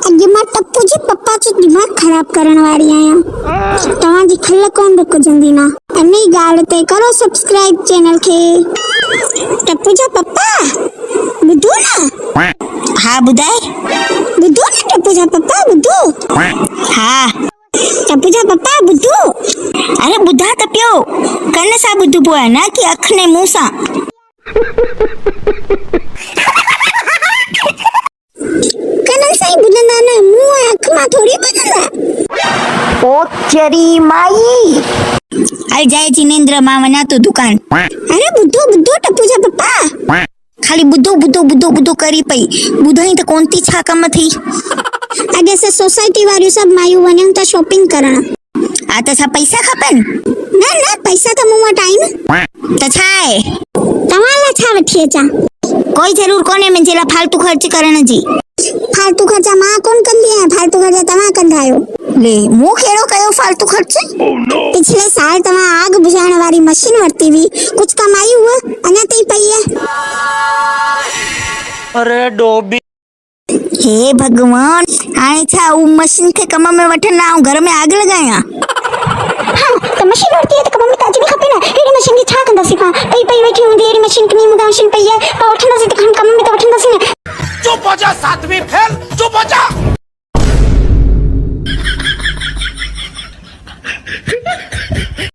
اڄ مان ٽپو جي پپا جو دماغ خراب ڪرڻ واري آهيان. توهان جي کل ڪونه رڪجندي نه. انهي ڳالهه تي ڪرو سبسڪرائيب چينل کي. ٽپو جا پپا ٻڌو نه. ها ٻڌاء. ٻڌو نه ٽپو جا پپا ٻڌو. ها. ٽپو جا پپا ٻڌو. اري ٻڌان ته پيو. ڪن سان ٻڌبو آهي نه ڪي اک ۽ منهن سان. ڪنن سان ئي ٻڌندا نه منهن ۽ اک مان ٿوري ٻڌندا. او چري مائي. هل جئي جنيندر مان وڃان ٿو دڪان. اري ٻڌو ٻڌو ٽپو جا پپا. خالي ٻڌو ٻڌو ٻڌو ٻڌو ڪري پئي. ٻڌائين ته ڪونه ٿي ڇا ڪم اٿئي. اڄ اسان سوسائٽي واريون سڀ مايون وڃون ٿا شاپنگ ڪرڻ. ها ته ڇا پئسا کپن؟ نه نه پئسا ته مون وٽ آهن. ته ڇا آهي؟ توهان لاء ڇا وٺي اچان؟ ڪوئي ضرور ڪونهي منهنجي لاء فالتو خرچ ڪرڻ جي. فالتو خرچا مان ڪونه ڪندي آهيان، فالتو خرچا توهان ڪندا آهيو. لي، مون ڪهڙو ڪيو فالتو خرچ؟ پڇلي سال توهان آگ بجهائڻ واري مشين ورتي هئي، ڪجهه ڪمائي هئه؟ اڃا تائين پئي آهي. اري ڊوبي. هي ڀڳوان! هاڻي ڇا هو مشين کي ڪم ۾ وٺن ۽ آئون گهر ۾ آگ لڳايان؟ ها ته مشين ورتي آهي ته ڪم ۾ ته اچڻي کپي نه. اهڙي مشين کي ڇا ڪنداسين پاڻ؟ پئي پئي ويٺي هوندي اهڙي مشين ڪني مون کان مشين پئي آهي پاڻ وٺنداسين ته کڻي ڪم ۾ ته وٺنداسين نه. چپ هو جا ساتوين فيل چپ هو جا.